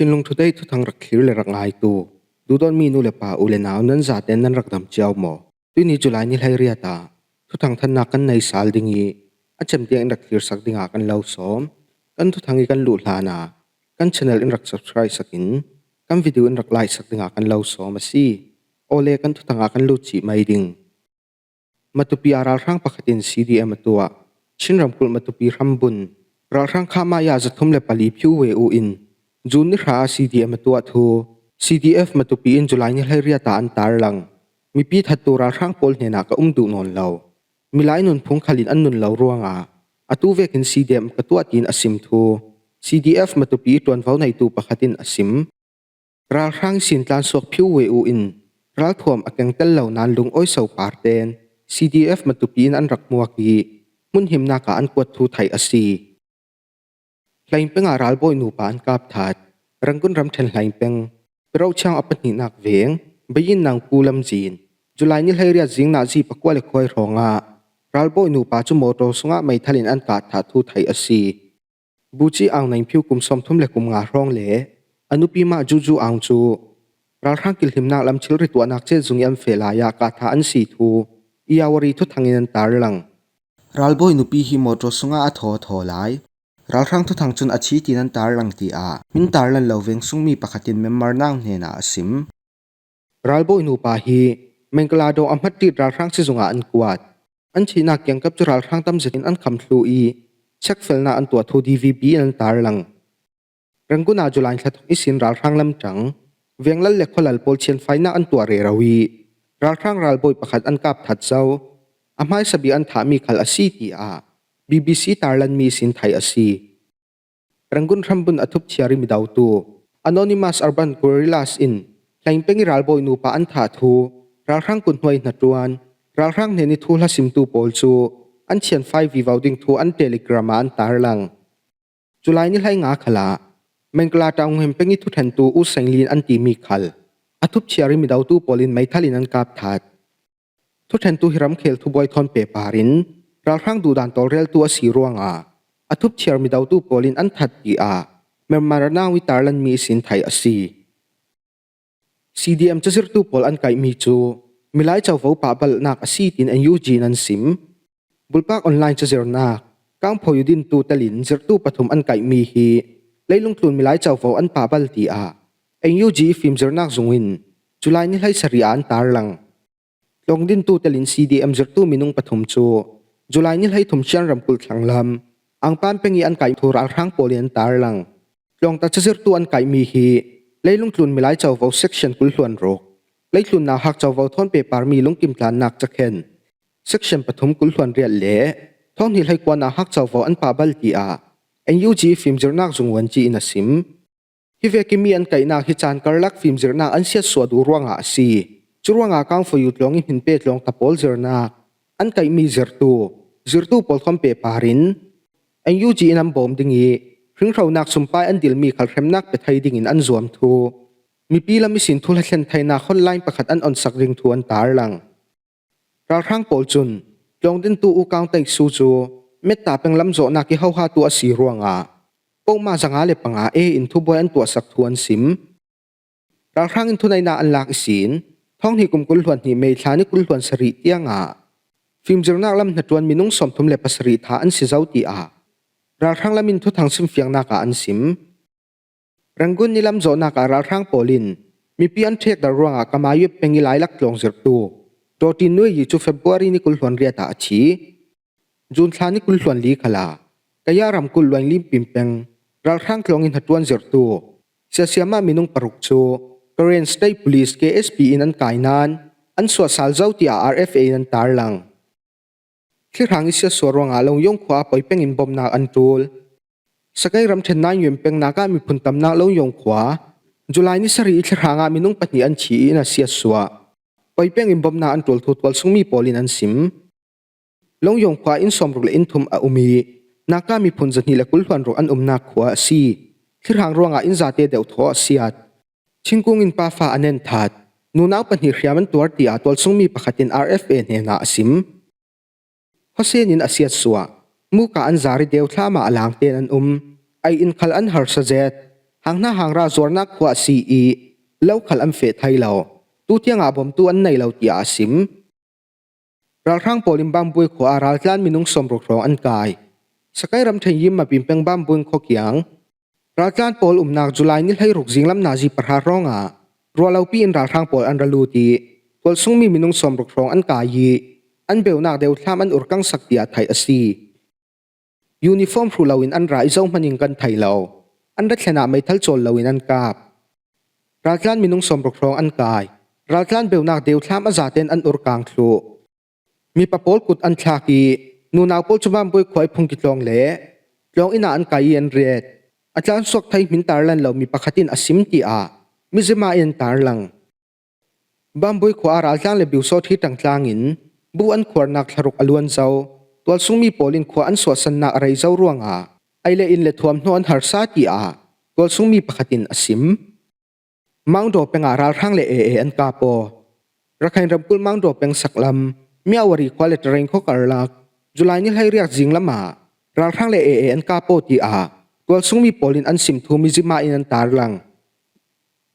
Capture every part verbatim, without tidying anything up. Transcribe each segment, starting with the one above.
Thinlung Today thuthang rak thlir le rak ngaitu duhdawtmi nu le pa, u le nau, nan zaten nan rak dam ciau maw? Tuini July ni hleiriat ah thuthang thannak kan nei sal ding i, a cem tiang in rak thlirsak dingah kan lo sawm. Kan thuthang i kan luh hlan ah kan channel in rak subscribe sak in kan video in rak like sak dingah kan lo sawm a si. Awle, kan thuthang ah kan lut cih mai ding. Matupi ah ralhrang pakhat in C D M a tuah. Chin ramkulh Matupi hrambun ralhrang kha mai ah zathum le pali Phu Wei U in June ni hra ah C D M a tuah thu C D F Matupi in July ni hleiriat ah an tarlang. Mipi thattu ralhrang pawl hnenah ka um duh nawn lo. Milai nunphung khal in an nun lo ruangah atu vekin C D M ka tuah tiin a sim thu C D F Matupi i ṭuanvo neitu pakhat in a sim. Ralhrang i sin tlansuak Phu Wei U in ralthuam a keng tel lo nan lungawi so parten C D F Matupi in an rak muak i hmun himnak ah an kuat thu theih a si. Hlaing peng ah ralbawi nupa an kap that. Rangoon ramṭhen Hlaing peng Perochiang a pahnihnak veng Bayin Nangpu lamzin July ni hleiriat zing nazi pakua le khuai hrawngah ralbawi nupa cu motor sungah meithal in an kah thah thu theih a si. Buci Aung Naing Phiu kum sawmthum le kum nga hrawng le a nupi mah Juju Aung cu ralhrang kilhimnak lam thilri tuahnak cezung i an feh lai ah kah thah an si thu Irrawaddy thuthang in an tarlang. Ralbawi nupi hi motor sungah a thaw a thaw lai. Ralhrang thuthang cun a thi tiin an tarlang, tiah min tarlan lo veng sungmi pakhat in Myanmar Now hnenah a sim. Ralbawi nupa hi Mengkaladong a hmatṭit ralhrang sizung ah an kuat. An thihnak kiangkap cu ralhrang tamzet in an kham thluh i chekfelnak an tuah thu D V B in an tarlang. Rangoon ah July thla thawk ihsin ralhrang lamṭang venglal le khualal pawl thianfainak an tuah rero i ralhrang ralbawi pakhat an kap that zo. A hmaisa bik an thahmi khal a si, tiah B B C tarlanmi ihsin theih a si. Rangoon hrambun a thupthiar i midotu Anonymous Urban Guerrillas in Hlaing peng i ralbawi nupa an thah thu ralhrang kut hnuai hnaṭuan ralhrang hnen i thuhla simtu pawl cu an thianfai vivo ding thu an Telegram ah an tarlang. July ni hleinga khal ah Mengkala Taunghem peng i thuṭhentu U Seng Lin an timi khal a thupthiar i midotu pawl in meithal in an kap that. Thuṭhentu hi ramkhel thubuai thawn pehpar in ralhrang duhdan tawlreltu a si ruangah a thupthiar midotu pawl in an that, tiah Myanmar Now i tarlanmi ihsin theih a si. C D M cazirtu pawl an kaihmi cu milai covo pahbalhnak a si tiin N U G in an sim. Bulpak online cazirnak kangphoyu dintu telin zirtu pathum an kaihmi hi leilung tlun milai covo an pahbal, tiah N U G i fimzirnak zung in July ni hleisarih ah an tarlang. Tlawng dintu telin C D M zirtu minung pathum cu July ni hleithum Shan ramkulh thlanglam Angpan peng i an kaih thu ralhrang pawl in an tarlang. Tlawngta cazirtu an kaihmi hi leilung tlun milai covo section kul hluan ruk, leitlun nauhak covo thawn pehparmi lungkim tlannak cakhen section pathum kul hluan riat le thawng hnih hleikua nauhak covo an pahbal, tiah N U G fimzirnak zung uanci in a sim. Hi vekin mi an kaihnak hi caan karlak fimzirnak an siatsuah duh ruangah a si. Curuangah kangphoyu tlawng i hmin pe tlawngta pawl zirnak an kaihmi zirtu, zirtu pawl thawn pehpar in N U G in an bawm ding i hringhronak sumpai an dilmi khal hremnak pe thei dingin an zuam thu, mipi lam ihsin thuhla thlen theinak hotline pakhat an onsak ding thu an tarlang. Ralhrang pawl cun tlawng dintu U Kang Taik Su cu Metta peng lam zawhnak i hohatu a si ruangah poma zanga le panga e in thubuai an tuahsak thu an sim. Ralhrang in thuneihnak an lak ihsin thawng hnih kum kul hluan hnih May thla ni kul hluan sarih tiangah fimzirnak lam hnaṭuan minung sawmthum le pasarih thah an si zo, tiah ralhrang lam in thuthang simfiangnak ah an sim. Rangoon ni lam zawhnak ah ralhrang pawl in mipi an ṭhekdarh ruangah Kamayup peng i lailak tlawng zirtu Dawtin Nuai Yi cu February ni kul hluan riat ah a thi. June thla ni kul hluan li khal ah Kaya ramkulh Luainglimpim peng ralhrang tlawng i hnaṭuan zirtu siasiama minung paruk cu Karen State Police, K S P in an kai nain an suahsal zo, tiah R F A in an tarlang. Thlirhang i siatsuah ruangah Longyong khua ah poipeng in bawmnak an ṭul. Sagaing ramṭhen Nanyuan peng Naka miphun tamnak Longyong khua July ni sarih i thlirhang ah minung pahnih an thi i inn a siatsuah. Poipeng in bawmnak an ṭul thu tualsungmi pawl in an sim. Longyong khua ah inn sawmruk le inn thum a um i Naka miphun zahnih le kul hluan ruk an umnak khua a si. Thlirhang ruangah inn zate deuhthaw a siat. Thingkung in pafa a nen that, nunau pahnih hriam an tuar, tiah tualsungmi pakhat in R F A hnenah a sim. Khuasen in a siatsuah, muka an zar i deuthla mah a langten an um, ei in khal an harsa zet. Hang hna hang ra zuarnak khua a si i lo khal an feh thei lo. Tu tiangah bawmtu an nei lo, tiah a sim. Ralhrang pawl in Bambui khua ah raltlan minung sawmruk hrawng an kai. Sakai ramṭhen Yim Mapin peng Bambui khuakiang raltlan pawl umnak July ni hleiruk zinglam nazi pahra hrawngah ruahlopi in ralhrang pawl an ra lut i tualsungmi minung sawmruk hrawng an kai i an beunak deuthlam an urkangsak, tiah theih a si. Uniform hruh loin an ra i zoh hmanh in kan thei lo. An ra thlen ah meithal cawl loin an kap. Raltlan minung sawmruk hrawng an kai. Raltlan beunak deuthlam a zaten an urkang thluh. Mipa pawl kut an thlak i nunau pawl cu Bambui khua i phung kitlawng le tlawng inn ah an kai i an riat. A tlansuak thei hmin tarlan lo mi pakhat in a sim, tiah Mizzima in an tarlang. Bambui khua ah raltlang le biusawt hi ṭangtlang in bu an khuarnak thlaruk a luan zo. Tualsungmi pawl in khua an suahsannak a rei zo ruangah ei le inn le thuamhnaw an harsa, tiah tualsungmi pakhat in a sim. Mangdaw peng ah ralhrang le A A an kap aw. Rakhine ramkulh Mangdaw peng saklam Miawari khua le Tareng khua karlak July ni hleiriak zinglam ah ralhrang le A A an kap aw, tiah tualsungmi pawl in an sim thu Mizzima in an tarlang.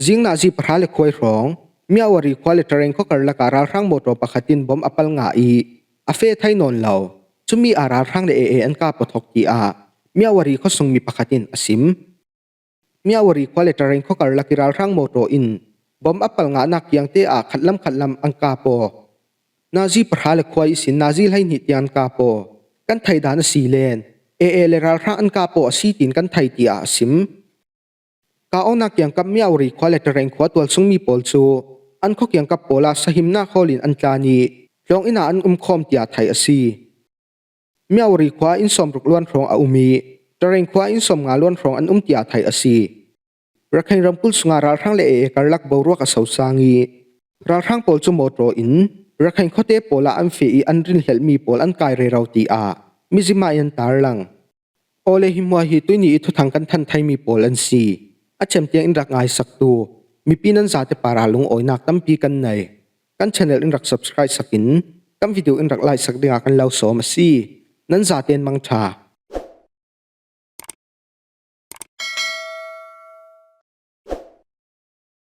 Zing nazi pahra le khuai hrawng Miawari khua le Tareng khua karlak ah ralhrang mawṭaw pakhat in bom a pal ngah i a feh thei nawn lo. Cumi ah ralhrang le A A an kap aw thawk, tiah Miawari khuasung mi pakhat in a sim. Miawari khua le Tareng khua karlak i ralhrang mawṭaw in bom a pal ngahnak kiangte ah khatlam khatlam an kap aw. Nazi pahra le khuai ihsin nazi hleihnih tiang an kap aw. Kan theih dan a si len A A le ralhrang an kap aw a si tiin kan thei, tiah a sim. Kah awknak kiangkap Miawari khua le Tareng khua tualsungmi pawl cu an khua kiangkap pawl ah sahimnak hawl in an tlan i tlawng inn ah an um khawm, tiah theih a si. Miawari khua inn sawmruk luan hrawng a um i Tareng khua inn sawmnga luan hrawng an um, tiah theih a si. Rakhine ramkulh sungah ralhrang le A A karlak boruak a sosang i ralhrang pawl cu mawṭaw in Rakhine khuate pawl ah an feh i an rinhlelhmi pawl an kai rero, tiah Mizzima in an tarlang. Awle, hi hmuah hi tuihni i thuthang kan thanh theimi pawl an si. A cem tiang in rak ngaisaktu mipi nan zate parah lungawinak tampi kan nei. Kan channel in rak subscribe sak in kan video in rak like sak dingah kan lo sawm a si. Nan zate in mangṭha.